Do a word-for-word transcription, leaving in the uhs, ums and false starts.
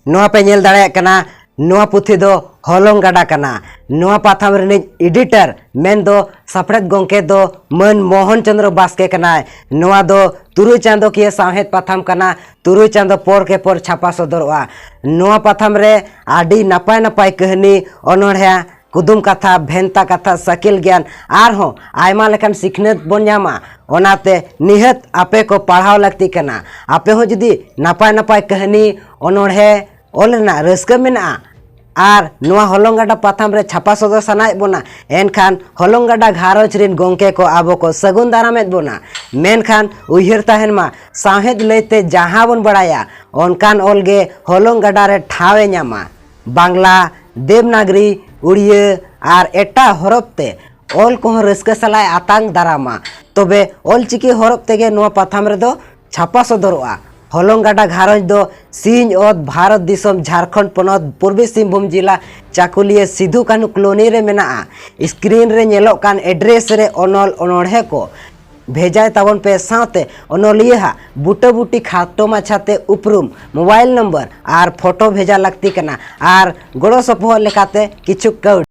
ᱱᱚᱣᱟ ᱯᱮ ᱧᱮᱞ ᱫᱟᱲᱮᱭᱟᱜ ᱠᱟᱱᱟ, ᱱᱚᱣᱟ ᱯᱩᱛᱷᱤ ᱫᱚ ᱦᱚᱞᱚᱝ ᱜᱟᱰᱟ ᱠᱟᱱᱟ᱾ ᱱᱚᱣᱟ ᱯᱟᱛᱷᱟᱢ ᱨᱤᱱᱤᱡ editor ᱢᱮᱱᱫᱚ ᱥᱟᱯᱲᱮᱫ ᱜᱚᱢᱠᱮ ᱫᱚ ᱢᱟᱹᱱ ᱢᱳᱦᱚᱱ ᱪᱚᱸᱫᱽᱨᱚ ᱵᱟᱥᱠᱮ ᱠᱟᱱᱟᱭ᱾ ᱱᱚᱣᱟ ᱫᱚ ᱛᱩᱨᱩᱭ ᱪᱟᱸᱫᱚᱠᱤᱭᱟᱹ ᱥᱟᱶᱦᱮᱫ ᱯᱟᱛᱷᱟᱢ ᱠᱟᱱᱟ᱾ ᱛᱩᱨᱩᱭ ᱪᱟᱸᱫᱚ ᱯᱚᱨ ᱠᱮ ᱯᱚᱨ ᱪᱷᱟᱯᱟ ᱥᱚᱫᱚᱨᱚᱜᱼᱟ᱾ ᱱᱚᱣᱟ ᱯᱟᱛᱷᱟᱢ ᱨᱮ ᱟᱹᱰᱤ ᱱᱟᱯᱟᱭ ᱱᱟᱯᱟᱭ ᱠᱟᱹᱦᱱᱤ, ᱚᱱᱚᱬᱦᱮ, ᱠᱩᱫᱩᱢ ᱠᱟᱛᱷᱟ, ᱵᱷᱮᱱᱛᱟ ᱠᱟᱛᱷᱟ, ᱥᱟᱹᱠᱤᱞ ᱜᱮᱭᱟᱱ ᱟᱨᱦᱚᱸ ᱟᱭᱢᱟ ᱞᱮᱠᱟᱱ ᱥᱤᱠᱷᱱᱟᱹᱛ ᱵᱚᱱ ᱧᱟᱢᱟ᱾ ᱚᱱᱟᱛᱮ ᱱᱤᱦᱟᱹᱛ ᱟᱯᱮ ᱠᱚ ᱯᱟᱲᱦᱟᱣ ᱞᱟᱹᱠᱛᱤ ᱠᱟᱱᱟ᱾ ᱟᱯᱮ ᱦᱚᱸ ᱡᱩᱫᱤ ᱱᱟᱯᱟᱭ ᱱᱟᱯᱟᱭ ᱠᱟᱹᱦᱱᱤ, ᱚᱱᱚᱬᱦᱮ ᱚᱞ ᱨᱮᱱᱟᱜ ᱨᱟᱹᱥᱠᱟᱹ ᱢᱮᱱᱟᱜᱼᱟ ᱟᱨ ᱱᱚᱣᱟ ᱦᱚᱞᱚᱝ ᱜᱟᱰᱟ ᱯᱟᱛᱷᱟᱢ ᱨᱮ ᱪᱷᱟᱯᱟ ᱥᱚᱫᱚᱨ ᱥᱟᱱᱟᱭᱮᱫ ᱵᱚᱱᱟ, ᱮᱱᱠᱷᱟᱱ ᱦᱚᱞᱚᱝ ᱜᱟᱰᱟ ᱜᱷᱟᱨᱚᱸᱡᱽ ᱨᱤᱱ ᱜᱚᱢᱠᱮ ᱠᱚ ᱟᱵᱚ ᱠᱚ ᱥᱟᱹᱜᱩᱱ ᱫᱟᱨᱟᱢᱮᱫ ᱵᱚᱱᱟ᱾ ᱢᱮᱱᱠᱷᱟᱱ ᱩᱭᱦᱟᱹᱨ ᱛᱟᱦᱮᱱ ᱢᱟ, ᱥᱟᱶᱦᱮᱫ ᱞᱟᱹᱭᱛᱮ ᱡᱟᱦᱟᱸ ᱵᱚᱱ ᱵᱟᱲᱟᱭᱟ, ᱚᱱᱠᱟᱱ ᱚᱞ ᱜᱮ ᱦᱚᱞᱚᱝ ᱜᱟᱰᱟ ᱨᱮ ᱴᱷᱟᱶ ᱮ ᱧᱟᱢᱟ᱾ ᱵᱟᱝᱞᱟ, ᱫᱮᱵᱽᱱᱟᱜᱽᱨᱤ, ᱩᱲᱤᱭᱟᱹ ᱟᱨ ᱮᱴᱟᱜ ᱦᱚᱨᱚᱯ ᱛᱮ ᱚᱞ ᱠᱚᱦᱚᱸ ᱨᱟᱹᱥᱠᱟᱹ ᱥᱟᱞᱟᱜ ᱮ ᱟᱛᱟᱝ ᱫᱟᱨᱟᱢᱟ᱾ ᱛᱚᱵᱮ ᱚᱞᱪᱤᱠᱤ ᱦᱚᱨᱚᱯ ᱛᱮᱜᱮ ᱱᱚᱣᱟ ᱯᱟᱛᱷᱟᱢ ᱨᱮᱫᱚ ᱪᱷᱟᱯᱟ ᱥᱚᱫᱚᱨᱚᱜᱼᱟ᱾ ᱦᱚᱞᱚᱝ ᱜᱟᱰᱟ ᱜᱷᱟᱨᱚᱸᱡᱽ ᱫᱚ ᱥᱤᱧ ᱚᱛ ᱵᱷᱟᱨᱚᱛ ᱫᱤᱥᱚᱢ, ᱡᱷᱟᱲᱠᱷᱚᱸᱰ ᱯᱚᱱᱚᱛ, ᱯᱩᱨᱵᱤ ᱥᱤᱝᱵᱷᱩᱢ ᱡᱤᱞᱟ, ᱪᱟᱠᱩᱞᱤᱭᱟᱹ ᱥᱤᱫᱷᱩ ᱠᱟᱹᱱᱦᱩ ᱠᱚᱞᱳᱱᱤ ᱨᱮ ᱢᱮᱱᱟᱜᱼᱟ᱾ screen ᱨᱮ ᱧᱮᱞᱚᱜ ᱠᱟᱱ address ᱨᱮ ᱚᱱᱚᱞ ᱚᱱᱚᱬᱦᱮ ᱠᱚ ᱵᱷᱮᱡᱟᱭ ᱛᱟᱵᱚᱱ ᱯᱮ, ᱥᱟᱶᱛᱮ ᱚᱱᱚᱞᱤᱭᱟᱹ ᱦᱟᱜ ᱵᱩᱴᱟᱹ ᱵᱩᱴᱤ ᱠᱷᱟᱴᱚ ᱢᱟᱪᱷᱟᱛᱮ ᱩᱯᱨᱩᱢ, mobile number ᱟᱨ photo ᱵᱷᱮᱡᱟ ᱞᱟᱹᱠᱛᱤ ᱠᱟᱱᱟ ᱟᱨ ᱜᱚᱲᱚ ᱥᱚᱯᱚᱦᱚᱫ ᱞᱮᱠᱟᱛᱮ ᱠᱤᱪᱷᱩ ᱠᱟᱹᱣᱰᱤ᱾